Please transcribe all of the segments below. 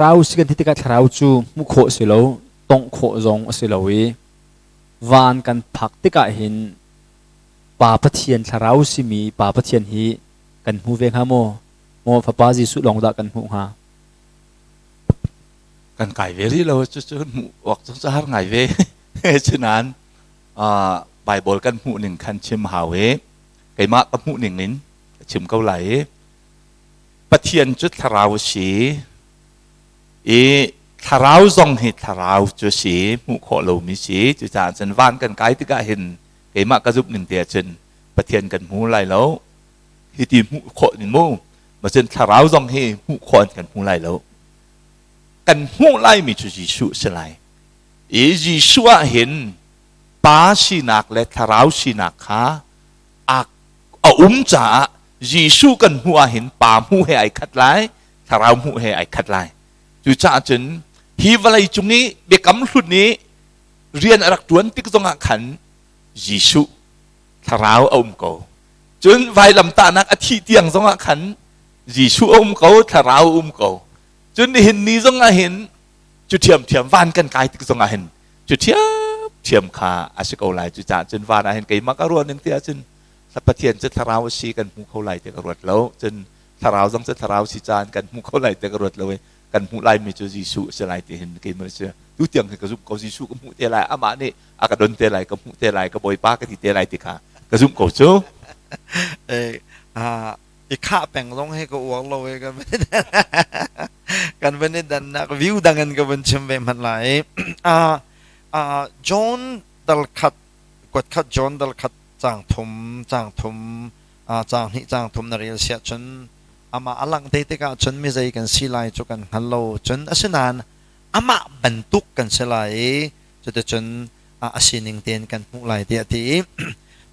Thlarau si kan ti tikah thlarau cu hmuh khawh si lo, tongh khawh zong a si lo i van kan phak tikah hin Pa Pathian thlarau simi Pa Pathian hi kan hmu ve hnga maw? Maw Fapa Jesuh lawng dah kan hmuh hnga? Kan kai ve rih lo cucu hmuh awk cu har ngai ve. Cunain Bible kan hmuh ning khan chim hau i keimah ka hmuh ning in ka chim ko lai i Pathian cu thlarau a si i thlarau zong hi thlarau cu a si, hmuh khawh lomi si. Cucaah cun van kan kai tikah hin keimah ka zumh ning te ahcun Pathian kan hmu lai lo. Hiti hmuh khawh ning mu. Macun thlarau zong hi hmuh khawh in kan hmu lai lo. Kan hmuh laimi cu Jesuh a si lai. I Jesuh ah hin Pa sinak le thlarau sinak kha a um caah Jesuh kan hmuh ahhin Pa hmuh he ai khat lai, Thlarau hmuh he ai khat lai. Cucaah cun hi vawlei cung i biakam hlun i rian a rak ṭuan tik zongah khan Jesuh Thlarau a um ko. Cun vailamtahnak a thih tiang zongah khan Jesuh a um ko, Thlarau a um ko. Cun nihin ni zongah hin cu ṭhiamṭhiam van kan kai tik zongah hin cu ṭhiamṭhiam kha a si ko lai. Cucaah cun van ah hin keimah ka ruah ning ti ahcun Pathian cu thlarau a si kan hmu kho lai ti ka ruat lo. Cun thlarau zong cu thlarau si caan kan hmu kho lai ti ka ruat lo i kan hmuh laimi cu Jesuh a si lai ti hin keimah si tu tiang hi ka zumh ko Jesuh ka hmuh te lai amah nih a ka don te lai ka hmuh te lai ka Bawipa ka ti te lai ti kha ka zumh ko cu. I khah peng zong hi ka uar lo i kan kan van i dannak view dang in ka vun chim ve hmanh lai. John dal khat kuat khat John dal khat caang thum caang thum caang hnih caang thum na rel siah cun amah a langh te tikah cun mizei kan si lai cu kan hngal lo cun asinain amah bantuk kan si lai i cuticun a sining tein kan hmuh lai tiah a ti i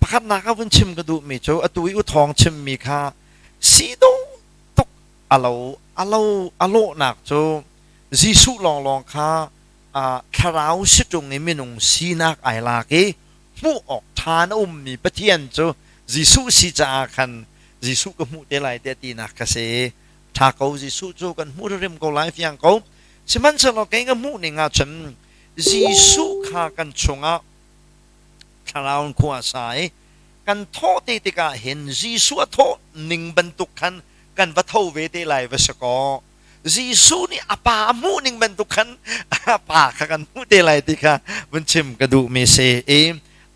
pakhatnak ah vun chim ka duhmi cu atu i u thawng chimmi kha si dawh tuk a lo a lo a lawhnak cu Jesuh lawnglawng kha thlarau si ṭung i minung sinak ai lak i hmuh awk ṭha na ummi Pathian cu Jesuh si caah khan Jesuh ka hmuh te lai tiah tinak ka si. Ṭha ko Jesuh cu kan hmuh hrim ko lai fiang ko. Sihmanhsehlaw kei ka hmuh ning ahcun Jesuh kha kan chungah thlarau in khua a sa i kan thawh te tikah hin Jesuh a thawh ning bantuk khan kan va tho ve te lai va si kaw Jesuh nih a pa a hmuh ning bantuk khan a pa kha kan hmuh te lai ti kha vun chim ka duhmi si i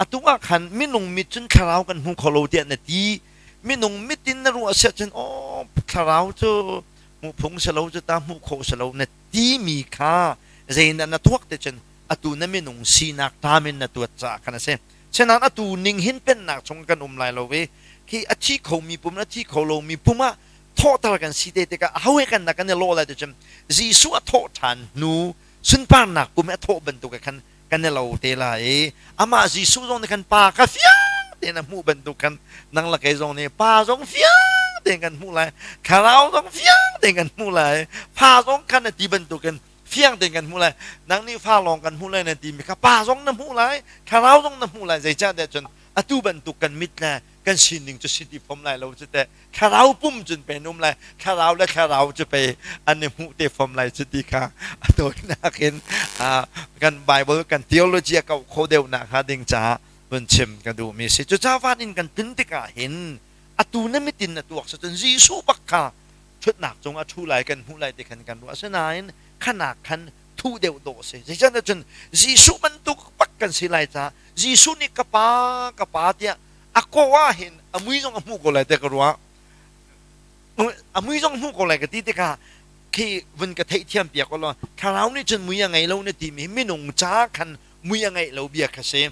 atu ah khan minung mit cun thlarau kan hmu kho lo tiah na ti minung mit in na ruah siah cun aw thlarau cu hmuh phung si lo cu ta hmuh khawh si lo na timi kha zeidah na tuak te cun atu na minung sinak tam in na tuat caah khan a si Senain atu ning hin pennak chung kan um lai lo i khi a thi khomi pum le a thi kho lomi pum ah thawhter kan si te tikah aho he kan kan i lawh lai ti cun Jesuh a thawh ṭhan hnu sunparnak pum i a thawh bantuk khan kan i lo te lai i amah Jesuh zong nih khan pa kha fiang tein a hmuh bantuk khan nang le kei zong nih pa zong fiang tein kan hmuh lai thlarau zong fiang tein kan hmuh lai fa zong khan a ti bantukin fiang tein kan hmuh lai nang nih fa lawng kan hmuh lai na timi kha pa zong na hmuh lai thlarau zong na hmuh lai zeicahtiah cun atu bantuk kan mit le kan sining cu si ti fom lai lo cu teh thlarau pum cun pe num lai thlarau le thlarau cu pe an i hmuh te fom lai cu ti kha a tawinak in kan Bible kan theology a kau kho deuh nak hnga ding caah vun chim ka duhmi si cu ca van in kan tlun tikah hin atu na mitin na tuak cun Jesuh bak kha ṭhutnak cung a ṭhu lai kan hmuh lai ti khan kan ruah asinain khanak khan thuh deuh dawh a si zeicahtiah cun Jesuh bantuk bak kan si lai caah Jesuh nih ka pa ka pa tiah a kawh ah hin a mui zong a hmuh ko lai tiah ka ruah a mui zong hmuh ko lai ka ti tikah khi vun ka theihthiam piak law thlarau nih cun mui a ngei lo na timi minung ca khan mui a ngeih lo bia kha si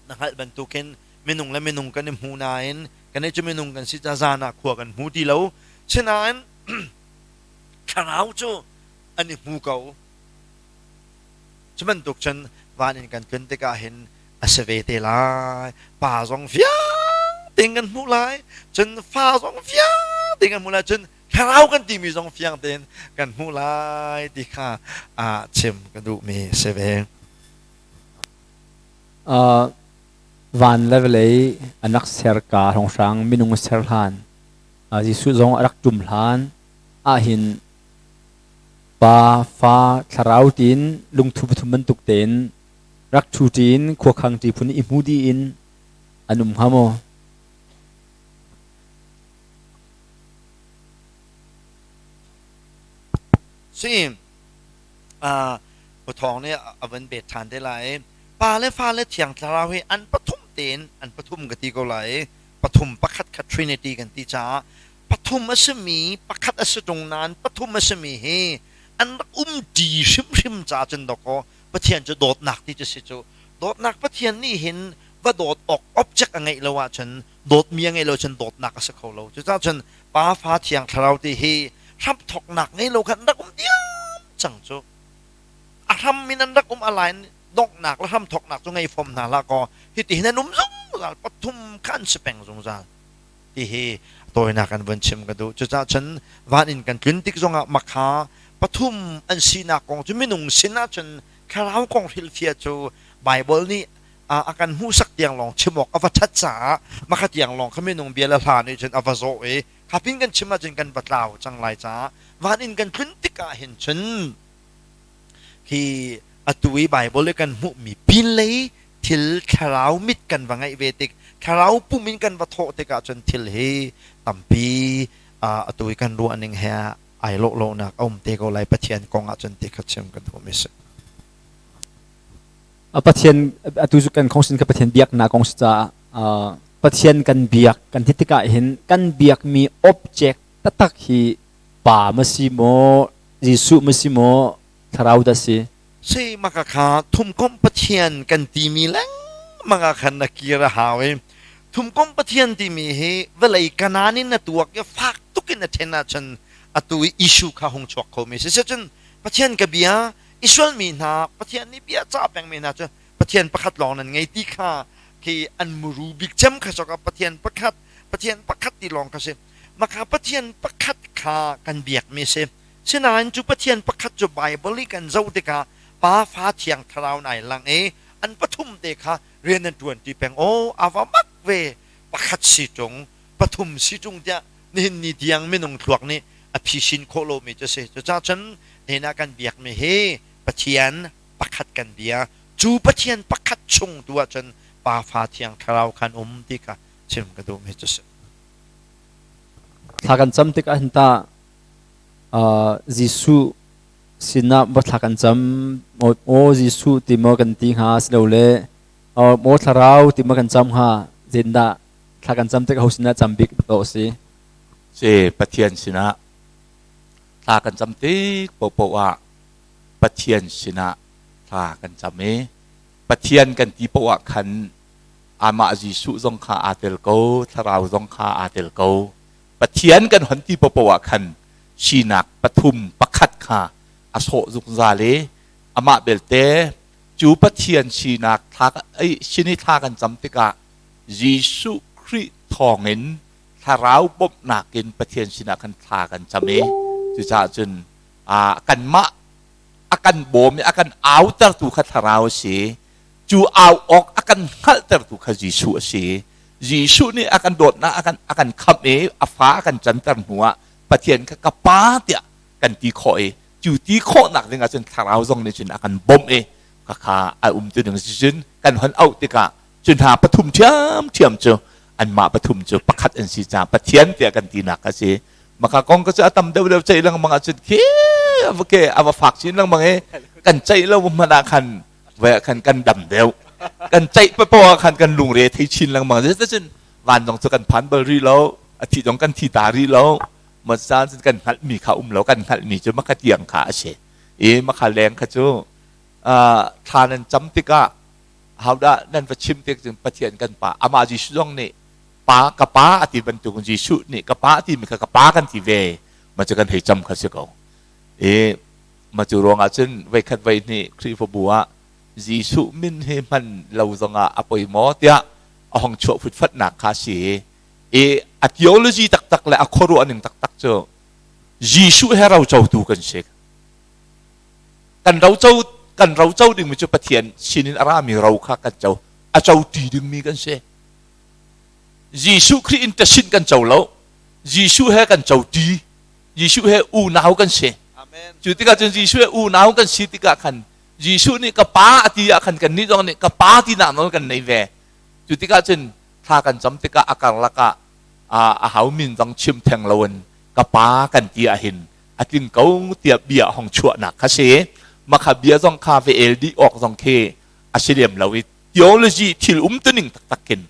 na hngalh bantukin minung le minung kan i hmu nain kan cu minung kan si ca zan ah khua kan hmu ti lo sinain thlarau cu an i hmu ko cu bantuk cun van in kan tlun tikah hin a si ve te lai pa zong fiang tein kan hmuh lai cun fa zong fiang tein kan hmuh lai cun thlarau kan timi zong fiang tein kan hmuh lai ti kha chim ka duhmi si ve. Van le vawlei an rak ser ka hrawnghrang minung ser hlan Jesuh zong a rak ṭum hlan ahhin Pa, Fa, Thlarau tiin lungthu pathum bantuk tein rak ṭhu ṭi in khuakhang ṭi phun i hmu dih in an um hnga maw? Si, Pu Thawng nih a van bet ṭhan te lai. Pa le fa le Thiang Thlarau hi an pathum tein an pathum ka ti ko lai. Pathum pakhat kha Trinity kan ti caah pathum a simi pakhat a si ṭung nain pathum a simi hi an rak um ṭi hrimhrim caah cun dawkaw Pathian cu dawtnak ti cu si cu. Dawtnak Pathian nih hin va dawt awk object a ngeih lo ahcun dawtmi a ngeih lo cun dawtnak a si kho lo. Cucaah cun Pa Fa Thiang Thlarau ti hi hramthawknak ngei lo khan an rak um diam cang cu. A hram in an rak um a lai donghnak le hramthawknak cu ngei fom hna hlah kaw hitihin an um zungzal pathum kha an si peng zungzal ti hi tawinak an vun chim ka duh. Cucaah cun van in kan tlun tik zongah makha pathum an sinak kong cu minung sin ahcun thlarau kong hrilhfiah cu Baibal nih a kan hmuhsak tiang lawng chim awk a va ṭhat caah makha tiang lawng kha minung bia le hla nih cun a va zawh i kha pin kan chim ahcun kan va tlau cang lai caah van in kan tlun tikah hin cun hi atu i Baibal i kan hmuhmi pinlei thil thlarau mit kan va ngeih ve tik thlarau pum in kan va thawh tikah cun thil hi tampi atu i kan ruah ning he ai lawh lonak a um te ko lai Pathian kong ah cun ti kha chim ka duhmi si. Pathian atu cu kan kong sin kha Pathian biaknak kong si caah Pathian kan biak kan ti tikah hin kan biakmi object taktak hi pa ma si maw Jesuh ma si maw thlarau dah si? Si maka kha thumkomh Pathian kan timi lengmang ah khan na kir a hau i thumkomh Pathian timi hi vawlei kanaan in na tuak i fak tuk in na ṭhen ahcun atu i issue kha hung chuak khomi si. Cun Pathian ka bia Israel mi hna Pathian nih bia cah pengmi hna cu Pathian pakhat lawng nan ngei ti kha khi an muru bik cem kha sok ah Pathian pakhat Pathian pakhat ti lawng kha si. Maka Pathian pakhat kha kan biakmi si. Sinain cu Pathian pakhat cu Baibal i kan zoh tikah Pa Fa Thiang Thlarau nai lang i an pathum te kha rian an ṭuan ti peng. Aw a va mak ve pakhat si ṭung pathum si ṭung tiah nihin ni tiang minung thluak nih a phisin khawh lomi cu si. Cucaah cun nihin ah kan biakmi hi Pathian pakhat kan bia. Cu Pathian pakhat chung tu ahcun Pa Fa Thiang Thlarau khan um ti kha chim ka duhmi cu si. Thla kan cam tikah hin tah Jesuh sinah va thla kan cam aw Jesuh ti maw kan ti hnga silole maw thlarau ti maw kan cam hnga zeitindah thla kan cam tikah ho sinah cam bik dawh a si? Si Pathian sinah thla kan cam tik paohpaoh ah Pathian sinah thla kan cam i Pathian kan ti paoh ah khan amah Jesuh zong kha aa tel ko, Thlarau zong kha aa tel ko. Pathian kan hon ti paohpaoh ah khan sinak pathum pakhat kha a sawh zungzal i amah belte cu Pathian sinak thla sin i thla kan cam tikah Jesuh Khrih thawngin thlarau bawmhnak in Pathian sinah khan thla kan cam i cucaah cun kanmah a kan bawm i a kan autertu kha thlarau a si. Cu au awk a kan hngalhtertu kha Jesuh a si. Jesuh nih a kan dawtnak a kan a kan khamh i a fa a kan canter hnuah Pathian kha ka pa tiah kan ti khawh i cu ti khawhnak ding ahcun thlarau zong nih cun a kan bawmh i khakha a um tu ding cun kan hon auh tikah cu hna pathum ṭhiamṭhiam cu anmah pathum cu pakhat an si caah Pathian tiah kan tinak a si. Maka kong ka cu a tam deuh deuh ceih lengmang ahcun khi ke a va fak chin lengmang i kan ceih lo hmanh ah khan voi ah khan kan dam deuh kan ceih papoh ah khan kan lungre thei chin lengmang cun van zong cu kan phan bal rih lo a thi zong kan thi ta rih lo masan cun kan hngalhmi kha um lo kan hngalhmi cu maka tiang kha a si i maka leng kha cu thla nan cam tikah haudah nan va chim tik cun Pathian kan pa amah Jesuh zong nih pa ka pa a ti bantuk Jesuh nih ka pa a timi kha ka pa kan ti ve ma cu kan hei cam kha si ko i Mah cu ruangah cun voikhat voihnih Khrihfabu ah Jesuh min hi hman lo zongah a poi maw tiah a hong chuah futfatnak kha a si i a theology taktak le a khuaruah ning taktak cu Jesuh he rocotu kan si. Kan roco kan roco dingmi cu Pathian sinin a rami ro kha kan co. A co ti dingmi kan si. Jesuh Khrih in tasin kan co lo. Jesuh he kan co ti. Jesuh he unau kan si. Cu tikah cun Jesuh he unau kan si tikah khan Jesuh nih ka pa a ti ah khan kannih zong nih ka pa tinak nawl kan nei ve. Cu tikah cun thla kan cam tikah a karlak ah a hau min zong chim theng loin ka pa kan ti ahhin a tling ko tiah bia hong chuahnak kha si. Makha bia zong kha ve el dih awk zong khi a si lem lo i theology thil umtuning taktak khin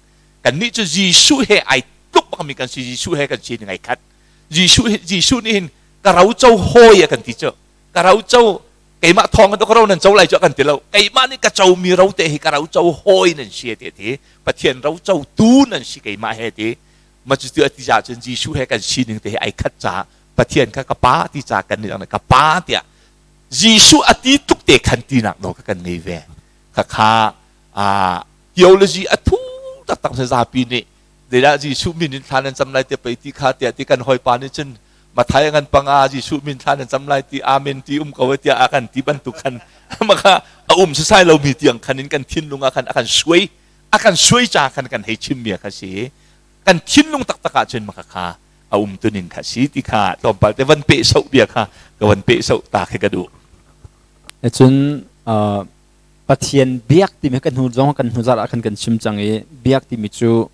kannih cu Jesuh he ai tluk bakmi kan si. Jesuh he kan sining ai khat. Jesuh Jesuh nih hin ka ro co hawi a kan ti cu. Ka ro co keimah thawng in ka ro nan co lai cu a kan ti lo. Keimah nih ka comi ro te hi ka ro co hawi nan si ti ti. Pathian ro co tu nan si keimah he ti. Ma cu ti a ti ca cun Jesuh he kan sining te hi ai khat caah Pathian kha ka pa ti ca kan nih ka pa tiah Jesuh a ti tuk te khan tinak nawl kha kan ngei ve. Khakha theology a thu taktak se zapi nih zeidah Jesuh min in thla nan cam lai te pei ti kha tiah ti kan hawipa nih cun Mathai ngan panga Jesuh min thla nan cam lai ti amen ti um ko tiah a kan ti bantuk khan maka a um sasai lomi tiang khan in kan thinlung ah khan a kan suai a kan suai ca khan kan hei chim mi kha si. Kan thinlung taktak ah cun maka kha a um tuning kha si ti kha tlawmpal te van peh soh bia kha ka van peh soh ta khi ka duh. Cun Pathian biak timi kan hnu zong kan hnu zarh ah khan kan chim cang i biak timi cu.